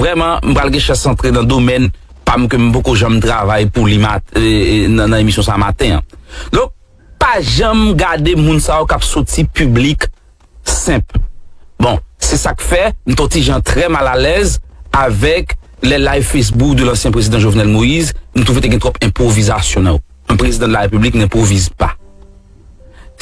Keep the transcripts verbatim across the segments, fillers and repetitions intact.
Vrèman, m pral gen chans antre nan domèn pa m ke m poko janm travay pou li mat, e, e, nan, nan emisyon sa maten an. Donk, pa janm gade moun sa yo k ap soti piblik senp. Bon, se sa k fè m t on ti jan trè malalèz avèk lè live Facebook de lansyen prezidan Jovenel Moïse, m twouve te gen twòp enpwovizasyon nan yo. Un président de la République n'improvize pas.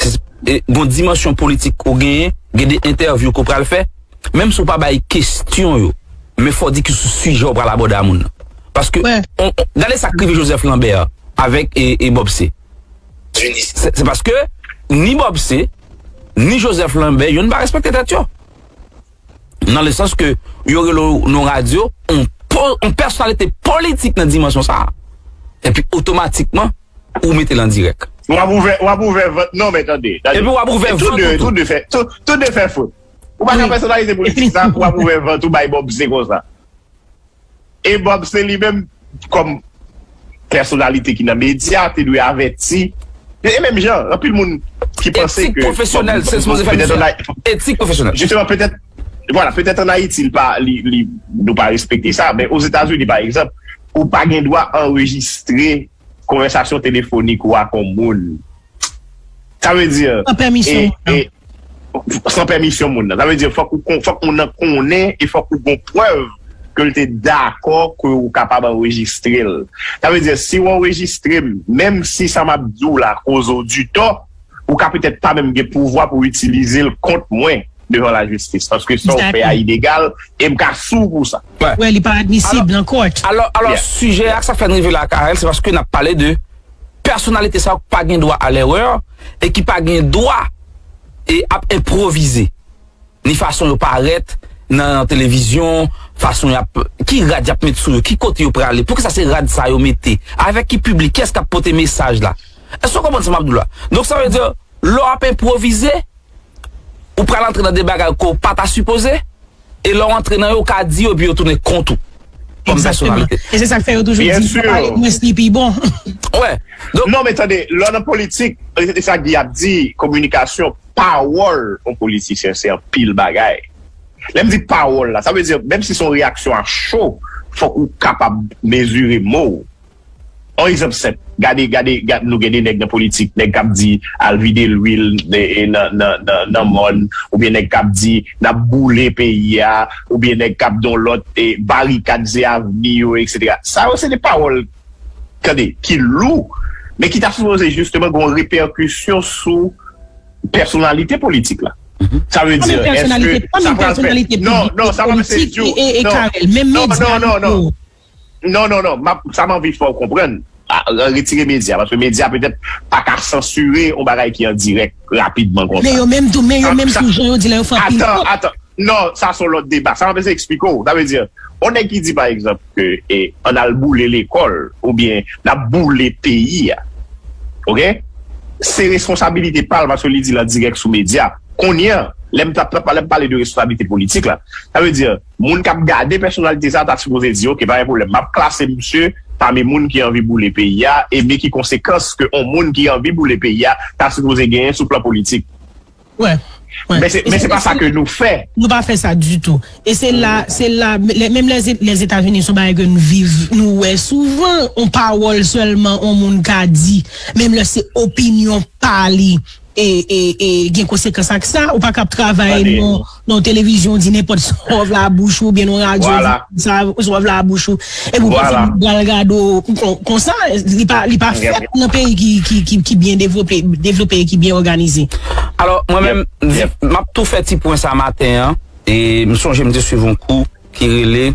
Se, e, gon dimansyon politik ke w genyen, gen de entèvyou ke w pral fè, menm si w pa bay kesyon yo, men fò w di ki sou sijè w pral abòde a moun nan. Paske, on, on, gade sa k rive Joseph Lambert avèk, e, e Bob C. Se, se paske ni Bob C, ni Joseph Lambert, youn pa respekte tèt yo. Nan le sans ke yo rele w nan radyo, on, po, on pèsonalite politik nan dimansyon sa a. Epi otomatikman, ou mete l an dirèk. W ap ouvè, w ap ouvè vant, non, men tande, tande. Epi w ap ouvè vant ou tou. Tou de fè, tou, tou de fè fot. Ou pa ka pèsonalite politik sa, w ap ouvè vant ou bay Bob C konsa. E Bob se li menm, kòm pèsonalite ki nan medya, te dwe avèti. E menm jan, anpil moun ki panse ke, pwofesyonèl, se sipoze fè petèt an Ay-, etik pwofesyonèl. Jisteman, petèt, vwala, petèt an Ayiti, li pa, li, li, nou pa respekte sa, men Ozetazini, pa egzanp, ou pa gen dwa anrejistre konvèsasyon telefonik ou ak yon moun. Sa vle di, san pèmisyon moun nan. San pèmisyon moun nan. Sa vle di, fòk ou kon-, fòk moun nan konnen e fòk ou gon prèv ke l te dakò ke ou kapab anrejistre l. Sa vle di, si w anrejistre m, menm si sa m ap di w la koze w ditò, ou ka petèt pa menm gen pouvwa pou w itilize l kont mwen devan lajistis, paske sa w fè a ilegal, e m ka sou w pou sa. Wè, li pa admisib nan court. Alò, alò, sijè a, sa fè n rive la, Carel, se paske n ap pale de pèsonalite sa yo ki pa gen dwa a lerè e ki pa gen dwa e ap enpwovize. Ni fason yo parèt nan televizyon, fason y ap, ki rad y ap met sou yo, ki kote yo prale, poukisa se rad sa yo mete, avèk ki piblik, kiyès k ap pote mesaj la. Èske w konprann sa m ap di w la? Donk, sa vle di, lè w ap enpwovize, ou pral antre nan de bagay ke w pa ta sipoze, e lè w antre nan yo, w ka di yo, epi yo tounen kont ou. Kòm pèsonalite. E se sa k fè yo toujou di, pa pale mwens li pi bon. Wè. Donk, non, men tande, lè w nan politik, e, e sa Guy ap di, kominikasyon, pawòl yon politisyen, se anpil bagay. Lè m di pawòl la, sa vle di, menm si se yon reyaksyon a cho, fòk ou kapab mezire mo w. Yon egzanp senp, gade, gade, gade, nou gen de nèg nan politik, nèg k ap di al vide lwil e, e nan, nan, nan, nan mòn, oubyen nèg k ap di n ap boule peyi a, oubyen nèg k ap di yon lòt, e, barikad se avni yo, etsetera. Sa yo se de pawòl, tande, ki lou, men ki ta sipoze jisteman gen yon repèkisyon sou pèsonalite politik la. Sa vle di, èske sa pral fè, non, non, sa pa fè se di w, e, e, e non, Carel, menm non, medya non, non, non. Non, non, non. M ap, sa m anvi fè w konprann, a, retire medya, paske medya petèt pa ka sansire yon bagay ki an dirèk rapidman konsa. Men yo menm tou, men yo menm tou, jan yo di la, yo fè anpil fot. Atan, atan. Non, sa se yon lòt deba. Sa m ap eseye eksplike w. Sa vle di, yon nèg ki di, pa egzanp, ke, e, ann al boule lekòl, oubyen n ap boule peyi a. Oke? Se responsabilite pa l, paske li di l an dirèk sou medya. Kounye a, lè m t ap, lè m pale de responsabilite politik la, sa vle di, moun k ap gade pèsonalite sa a ta sipoze di, oke, pa gen pwoblèm, m ap klase misye pami moun ki anvi boule peyi a, e men ki konsekans ke yon moun ki anvi boule peyi a ta sipoze genyen sou plan politik. Wè, wè. Men se, men se pa sa ke nou fè. Nou pa fè sa ditou. E se la, se la, lè, menm lè, Lèzetazini, se yon bagay ke nou viv, nou wè souvan, yon pawòl sèlman, yon moun ka di, menm lè se opinyon pa li, e, e, e gen konsekans ak sa. Ou pa ka ap travay nan, nan televizyon, di nenpòt sa w vle a bouch ou, oubyen nan radyo, di sa w vle a bouch ou. Epi w panse moun pral gade w kon, konsa, li pa, li pa fèt nan peyi ki, ki, ki, ki byen devlope, devlope e ki byen òganize. Alò, mwen menm, m ap tou fè ti pwen sa maten an, e m sonje m te swiv yon kou ki rele,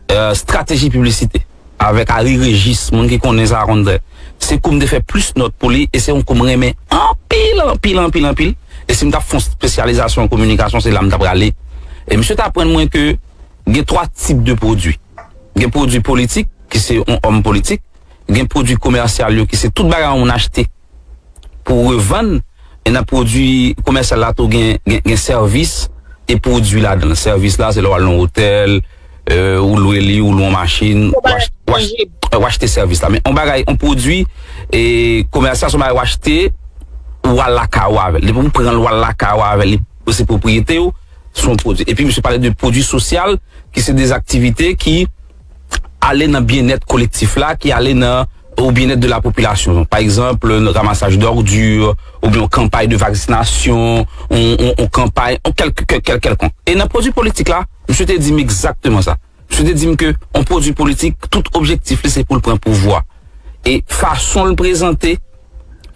e, estrateji piblisite avèk Harry Régis, moun ki konnen sa konn trè. Se kou m te fè plis nòt pou li, e se yon kou m renmen anpil, anpil, anpil, anpil. E si m t ap fè yon espesyalizasyon an kominikasyon, se la m t ap prale. E misye t aprann mwen ke gen twa tip de pwodui. Gen pwodui politik, ki se yon òm politik, gen pwodui komèsyal yo, ki se tout bagay yon moun achte pou revann, e nan pwodui komèsyal la tou gen, gen, gen sèvis e pwodui ladan l. Sèvis la, se lè w al nan yon otèl, e, ou lwe li, ou lwe yon machin, ou ach-, ou ach-, e, ou achte sèvis la. Men yon bagay, yon pwodui, e, komèsyal, se yon bagay ou achte, ou al lakay ou avè l. Depi ou pran l, ou al lakay ou avè l, li, se pwopriyete w, se yon pwodui. Epi misye pale de pwodui sosyal, ki se de aktivite ki ale nan byennèt kolektif la, ki ale nan au bien-être de la population. Pa egzanp, ramasaj dòdi, oubyen yon kanpay de vaksinasyon, yon, yon, yon kanpay, yon kèl, kèl, kèl, kèlkonk. E nan pwodui politik la, misye te di m egzakteman sa. Misye te di m ke yon pwodui politik, tout objektif li se pou l pran pouvwa. E fason l prezante,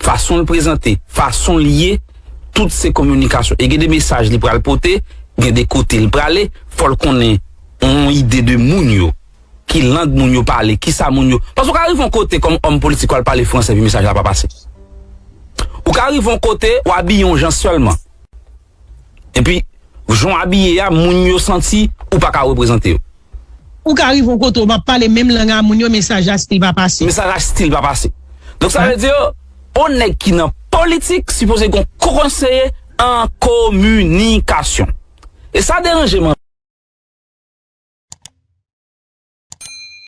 fason l prezante, fason l ye, tout se kominikasyon. E gen de mesaj li pral pote, gen de kote l prale, fò l konnen yon ide de moun yo, ki lang moun yo pale, kisa moun yo. Paske w ka rive yon kote kòm òm politik, w al pale franse, epi mesaj la pa pase. Ou ka rive yon kote, w abiye yon jan sèlman. Epi, jan w abiye a, moun yo santi ou pa ka reprezante yo. Ou ka rive yon kote, w ap pale menm lang a moun yo, mesaj la still pa pase. Mesaj la still pa pase. Donk, sa vle di, yon nèg ki nan politik, sipoze gen yon konseye an kominikasyon. E sa deranje m